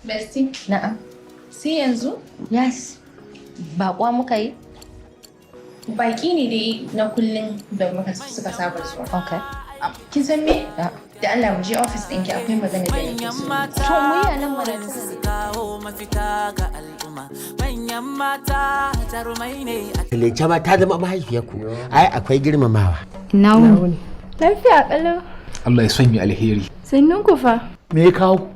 Bestie, Na'am. Sai yanzu? Yes. Baƙwa muka yi? Baki ne dai na kullum da muka suka saba zuwa. Okay. Kin san me? Yeah. Da Allah mu je office ɗinki, akwai magana da nake so. To, mu yi a nan mana. Kawo mafita ga al'umma, manyan mata jarumai ne a Lece ma ta zama mahaifiyarku. Ai akwai girmamawa. Ina wuni? Lafiya kalau. Allah ya sanya alheri. Sannun ku fa. Me ya kawo?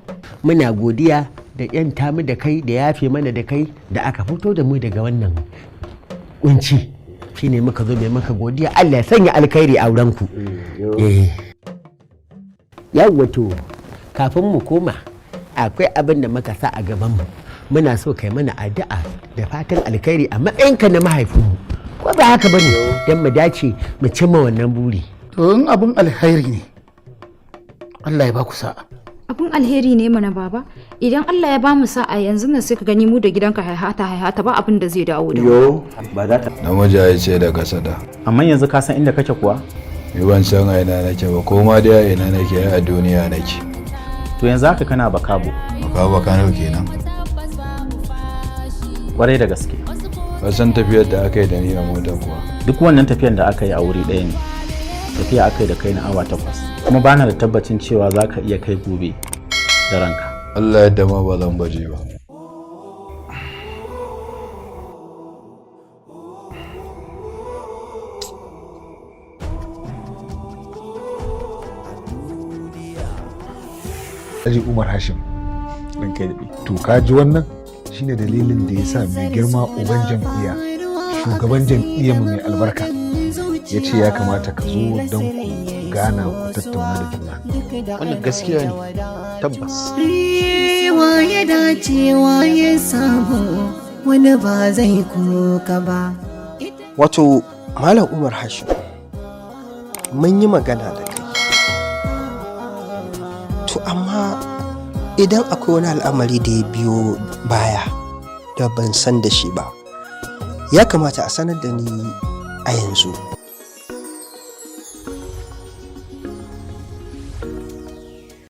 Muna godiya da yanta mu da kai, da yafe mana da kai, da aka fito da mu daga wannan kunci. Shine muka zo mai maka godiya. Allah ya sanya alkhairi a ku. Eh. Yawwa, to kafin mu koma, akwai abin da muka sa a gaban mu. Muna so kai mana addu'a da fatan alkhairi a matsayinka na mahaifinmu. Ko ba haka bane? Don mu dace mu cimma wannan buri. To, in abin alheri ne, Allah ya ba ku sa'a. Abun alheri ne mana, baba. Idan Allah ya bamu sa'a, yanzu nan sai ka gani mu da gidanka haihata haihata, ba abin da zai dawo da mu. Yo, ba za ta. Namiji ya ce da kasada. Amma yanzu ka san inda kake kuwa? Ni ban san a ina nake ba, ko ma dai a ina nake, a duniya nake. To, yanzu haka kana Bakabo. Baka Kano kenan? Kwarai da gaske. Ka san tafiyar da aka yi da ni a mota kuwa? Duk wannan tafiyar da aka yi a wuri ɗaya ne. Tafiya aka yi da kai na awa 8. Kuma bana da tabbacin cewa za ka iya kai gobe da ranka. Allah yadda ma ba zan baje ba. Alhaji Umar Hashim. Ranka daɗe. To, ka ji, wannan shine dalilin da ya sa mai girma uban jam'iyya, shugaban jam'iyyar mu mai albarka, ya ce ya kamata ka zo don ku gana, ku tattauna da juna. Wannan gaskiya ne, tabbas. Wa ya dace, wa ya samu, wani ba zai kuka ba. Wato, Malam Umar Hashim, mun yi magana da kai. To amma idan akwai wani al'amari da ya biyo baya da ban san da shi ba, ya kamata a sanar da ni a yanzu.